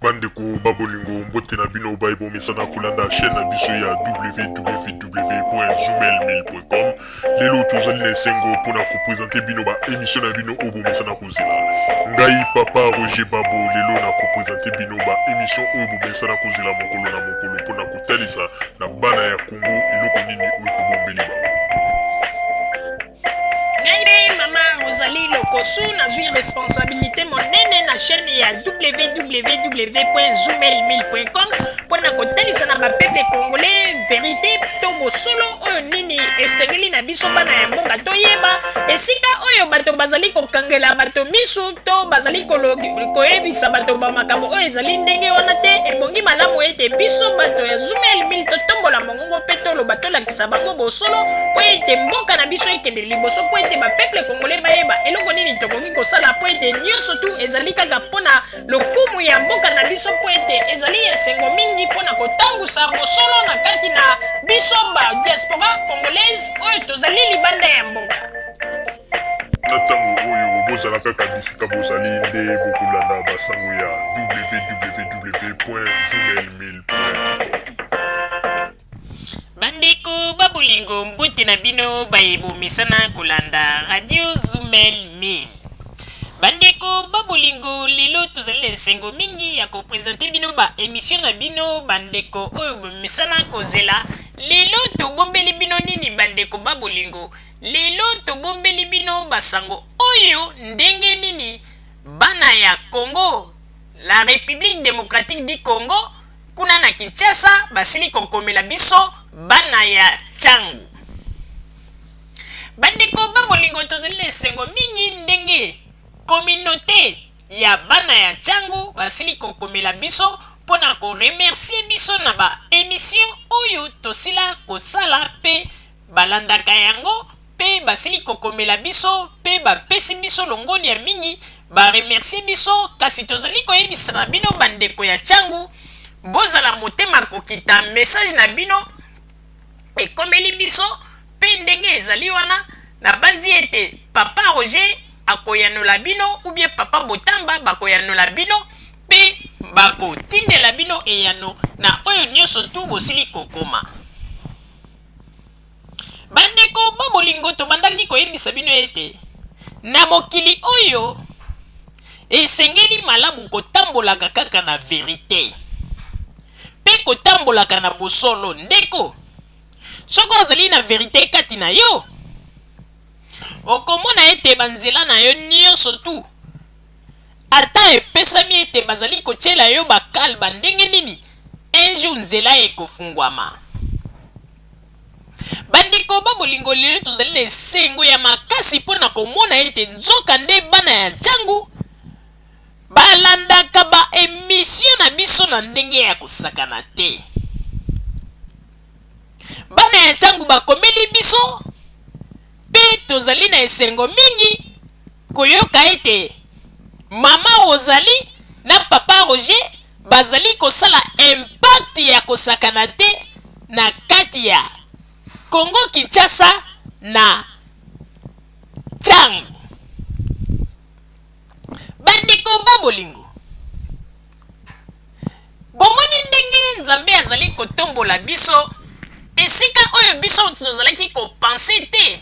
Bandeko ba bolingo, mbote na bino baye bomesana kolanda chaîne na biso ya www.zoomailmail.com. Lelo tozali na esengo mpona kopresente bino ba émission na bino oyo bomesana kozela. Ngai papa Roger Babo lelo na kopresente bino ba émission oyo bomesana kozela mokolo na mokolo mpona kotalisa na bana ya Congo eloko nini oyo tobombeli bango. Ngai mpe mama Rosalie Lokosu nazwi responsabilité monene na chaîne ya www.zoomailmail.com mpo na kotalisa na bapeuple congolais verité to bosolo oyo nini esengeli na biso bana ya mboka toyeba esika oyo bato bazali kokangela bato misu to bazali koyebisa bato bamakambo oyo ezali ndenge wana te. Ebongi malamu ete biso bato ya Zoomail Mail totombola mongongo mpe toloba, tolakisa bango bosolo mpo ete mboka na biso ekende liboso, mpo ete bapeuple congolais bayeba eloko nini tokoki kosala, mpo ete nyonso tu ezali kaka mpo na lokumu ya mboka na biso, mpo ete ezali esengo mingi mpo na kotambusa bosolo na kati na biso ba diaspora congolaise oyo tozali libanda ya mboka. Na ntango oyo bozala kaka bisika bozali nde bokolanda basango ya www.zoomailmail.com. Bandeko ba bolingo, mbote na bino baye bomesana kolanda Radio Zumel 1000. Bandeko ba bolingo, lelo tozali na esengo mingi ya kopresente bino ba emission na bino bandeko oyo bomesana kozela. Lelo tobombeli bino nini bandeko ba bolingo? Lelo tobombeli bino basango oyo ndenge nini bana ya Congo, la Republique democratique du Congo, kuna na Kinshasa basili kokomela biso bana ya Tshangu. Bandeko ba bolingo, tozali na esengo mingi ndenge communauté ya bana ya Tshangu basili kokomela biso mpo na ko remercier biso na ba emission oyo tosila kosala mpe balandaka yango mpe basili kokomela biso mpe bapesi biso longonya mingi, ba remercier biso. Kasi tozali koyebisa na bino bandeko ya Tshangu, bozala motema kokita, message na bino ekomeli biso mpe ndenge ezali wana nabanzi ete papa Roger akoyanola bino ou bien papa Botamba bakoyanola bino mpe bakotindela bino eyano na oyo nyonso tu bosili kokoma. Bandeko ba bolingo, tobandaki koyebisa bino ete na mokili oyo esengeli malamu kotambolaka kaka na verite mpe kotambolaka na bosolo. Ndeko, soki ozali na verite kati na yo, okomona ete banzela na yo nyonso tu, ata epesami ete bazali kotiela yo bakale bandenge nini, un jour nzela ekofungwama. Bandeko ba bolingo, lelo tozali na esengo ya makasi mpo na komona ete nzoka nde bana ya Tshangu balandaka ba emission na biso na ndenge ya kosakana te. Bana ya Tshangu bakomeli biso mpe tozali na esengo mingi koyoka ete mama Rosalie na papa Roger bazali kosala impact ya kosakana te na kati ya Congo Kinshasa na Tshangu. Bandeko ba bolingo, bomoni ndenge Nzambe azali kotombola biso esika oyo biso tozalaki kopense te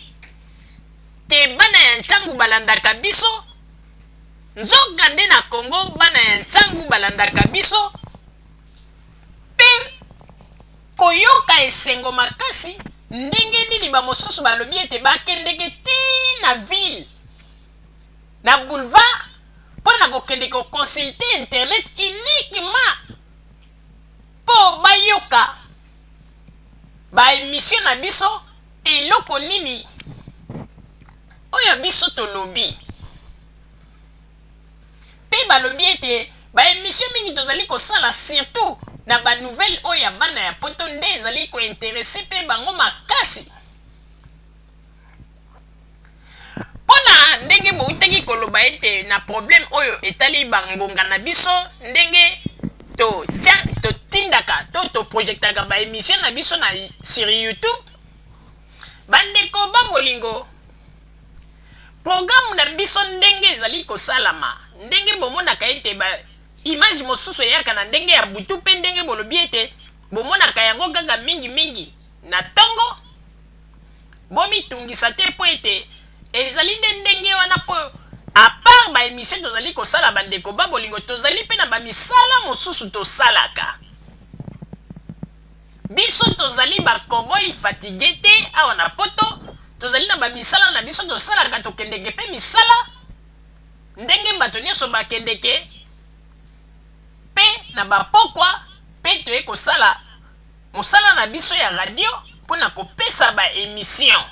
te bana ya Tshangu balandaka biso. Nzoka nde na Congo bana ya Tshangu balandaka biso mpe koyoka esengo makasi ndenge nini bamosusu balobi ete bakendeke ti na ville na boulevard mpo na kokende koconsulte internet uniquement mpo bayoka baemission na biso, eloko nini oyo biso tolobi. Mpe balobi ete baemission mingi tozali kosala surtout na banouvelle oyo ya bana ya poto nde ezali kointeresse mpe bango makasi. Mpo na ndenge boutaki koloba ete na problème oyo etali bangonga na biso, ndenge totia totindaka to toprojektaka baemission na biso na sur YouTube, bandeko ba bolingo, programme na biso ndenge ezali kosalama, ndenge bomonaka ete ba Image mosusu eyaka na ndenge ya butu mpe ndenge bolobi ete bomonaka yango kaka mingi mingi na ntongo. Bomitungisa te mpo ete ezali nde ndenge wana, mpo à part ba émission tozali kosala, bandeko ba bolingo, tozali mpe na bamisala mosusu tosalaka. Biso tozali bakoboy fatigué te. Awa na Poto tozali na bamisala na biso tosalaka, tokendeke mpe misala ndenge bato nyonso bakendeke, mpe na bapokwa mpe toye kosala mosala na biso ya radio mpona kopesa ba émission.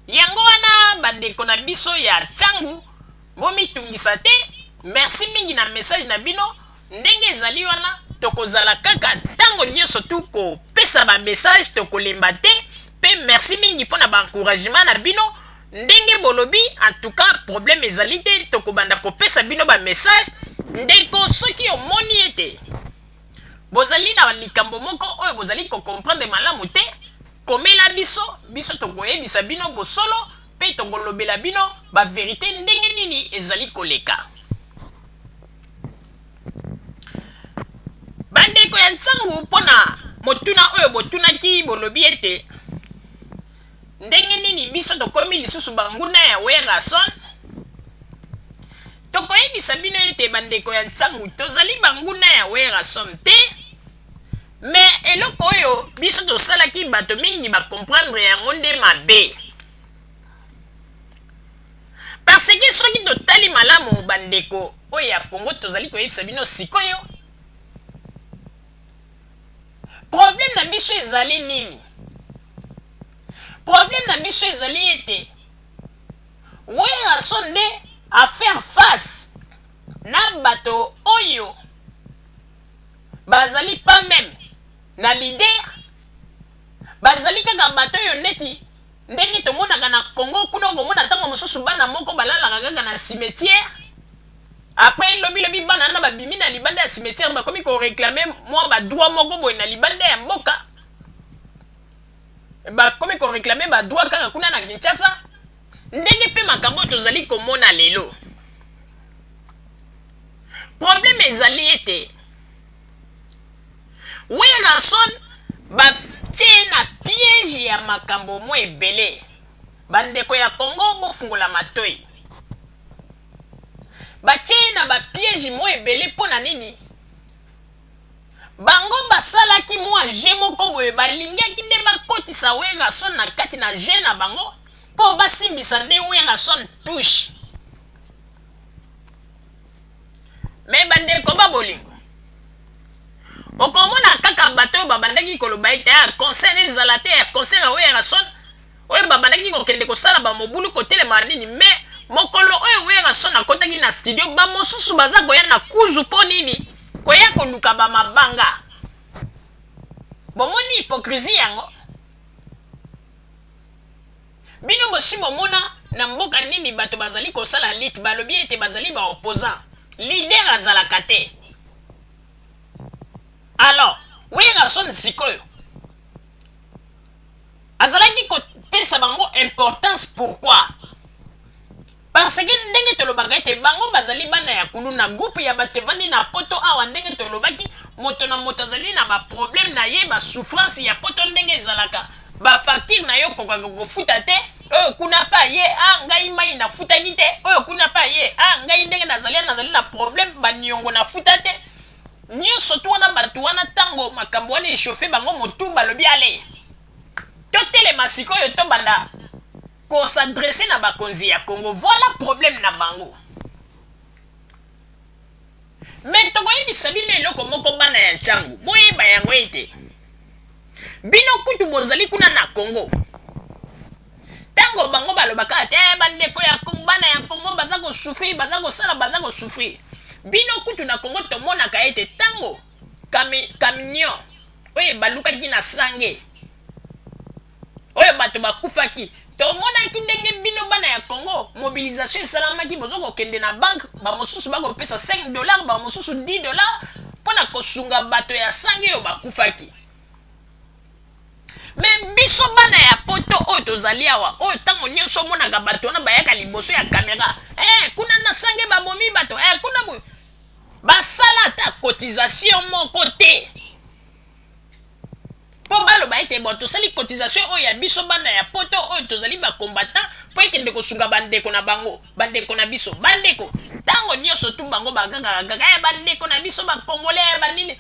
Yango wana, bandeko na biso ya Ntangu, bomitungisa te. Merci mingi na message na bino. Ndenge ezali wana, tokozala kaka ntango nyonso tu kopesa ba message, tokolemba te. Mpe merci mingi mpona ba encouragement na bino. Ndenge bolobi, en tout cas problème ezali te, tokobanda kopesa bino ba message. Ndeko, soki omoni ete bozali na likambo moko oyo bozali ko comprendre malamu te, komela biso. Biso tokoyebisa bino bosolo mpe tokolobela bino ba vérité ndenge nini ezali koleka. Bandeko ya Ntangu, mpona motuna oyo botunaki, bolobi ete ndenge nini biso tokomi lisusu banguna ya Werrason, tokoyebisa bino ete, bandeko ya Ntangu, tozali banguna ya Werrason te. Mais eloko oyo biso tosalaki, bato mingi ba comprendre yango nde mabe, parce que soki totali malamu, bandeko oyo ya Kongo, tozali koyebisa bino sikoyo problème na biso ezali nini. Problème na biso ezali ete Werrason nde a faire face na bato oyo bazali pas même na leader, bazali kaka bato oyo neti ndenge tomonaka na Congo kuna. Okomona ntango mosusu bana moko balalaka kaka na cimetière. Après lobilobi, bana wana babimi na libanda ya cimetière, bakomi ko réclamer mwa ba droit moko boye na libanda ya mboka, bakomi ko réclamer ba droit kaka kuna na Kinshasa. Ndenge mpe makambo oyo tozali komona lelo, problème ezali ete Werrason batie na piège ya makambo mwa ebele. Bandeko ya Congo, bofungola matoi. Batie na ba piège mwa ebele. Mpo na nini? Bango basalaki mwa jeu moko boye, balingaki nde bakotisa Werrason na kati na jeu na bango mpo basimbisa nde Werrason touche. Mais bandeko ba bolingo, okomona kaka bato oyo babandaki koloba ete ya concert ezala te, ya concert ya Werrason, oyo babandaki kokende kosala bamobulu, kotelema nini. Mais mokolo oyo Werrason akotaki na studio, bamosusu baza koya na kuzu. Mpo nini? Koya koluka bamabanga. Bomoni hypocrisie yango? Bino bosi bomona na mboka nini bato bazali kosala lutte, balobi ete bazali ba opposant, leader azalaka te? Alors Werrason sikoyo azalaki kopesa bango importance. Pourquoi? Parce que ndenge tolobaka ete bango bazali bana ya kuluna, groupe ya bato evandi na Poto awa. Ndenge tolobaki, moto na moto azali na ba problème na ye, ba souffrance ya Poto ndenge ezalaka, ba facture na yo okokaka kofuta te. Oyo kuna mpe aye: "A ngai mai nafutaki te." Oyo kuna mpe aye: "A ngai ndenge nazali na problème, baniongo nafuta te." Nyonso tu wana, bato wana, ntango makambo wana e chauffer bango motu, balobi: "Ale, totelema sikoyo, tobanda ko s'adresser na bakonzi ya Congo." Voilà problème na bango. Mais tokoyebisa bino eloko moko, bana ya Ntangu, boyeba yango ete bino kutu bozali kuna na Congo. Ntango bango balobaka te, bandeko ya bana ya Congo baza ko souffrir, baza kosala, baza ko souffrir, bino kutu na Congo tomonaka ete ntango camion oyo ebalukaki na Sange, oyo bato bakufaki, tomonaki ndenge bino bana ya Congo mobilisation esalamaki. Boza kokende na banque, bamosusu bakopesa 5 dollar, bamosusu 10 dollar, mpo na kosunga bato ya Sange oyo bakufaki. Mais biso bana ya poto oyo tozali awa, oyo ntango nyonso omonaka bato wana bayaka liboso ya kamera, kuna na Sange babomi bato, kuna boye, basala ata cotisation moko te mpo baloba ete bon, tosali cotisation oyo ya biso bana ya poto oyo tozali bacombattant mpo ekende kosunga bandeko na bango, bandeko na biso. Bandeko, ntango nyonso tu bango bagangaka kaka ya bandeko na biso bacongolais ya banini,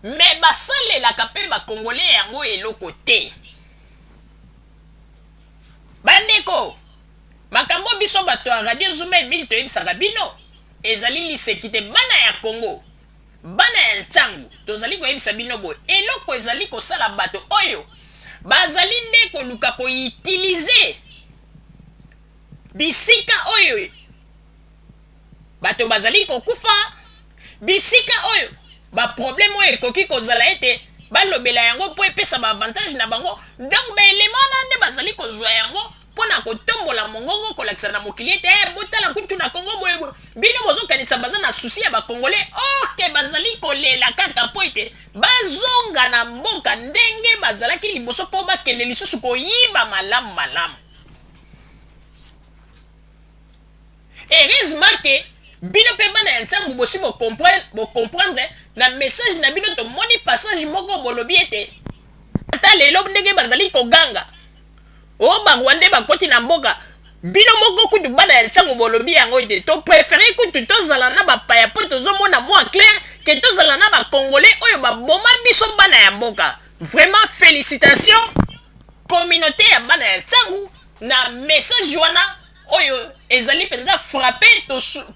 mais basalelaka mpe bacongolais yango eloko te. Bandeko, makambo biso bato ya Radio Zuma Emile toyebisaka bino ezali liseki te. Bana ya Congo, bana ya Ntango, tozali koyebisa bino boye: eloko ezali kosala bato oyo bazali nde koluka koutiliser bisika oyo bato bazali kokufa, bisika oyo baproblème oyo ekoki kozala ete balobela yango mpo epesa baavantage na bango. Donc baelema wana nde bazali kozwa yango mpo na kotombola mongongo, kolakisa na mokili ete botala kutu na Kongo boye boye. Bino bozokanisa baza na souci ya bacongolais, or que bazali kolela kaka mpo ete bazonga na mboka ndenge bazalaki liboso, mpo bakende lisusu koyiba malamu malamu. Heureusement que bino mpe bana ya Ntango bosi bocomprendre na message na bino. Tomoni passage moko bolobi ete ata lelo ndenge bazali koganga o barwandais bakoti na mboka, bino moko kutu bana ya Ntango bolobi yango ete topréférer kutu tozala na bapaya mpo tozomona mwa clair que tozala na bacongolais oyo baboma biso bana ya mboka. Vraiment, félicitation communauté ya bana ya Ntango na message wana oyo ezali mpenza frappe.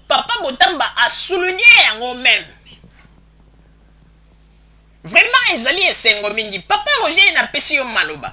Papa Botamba asouligner yango même. Vraiment, ezali esengo mingi. Papa Roger, napesi yo maloba.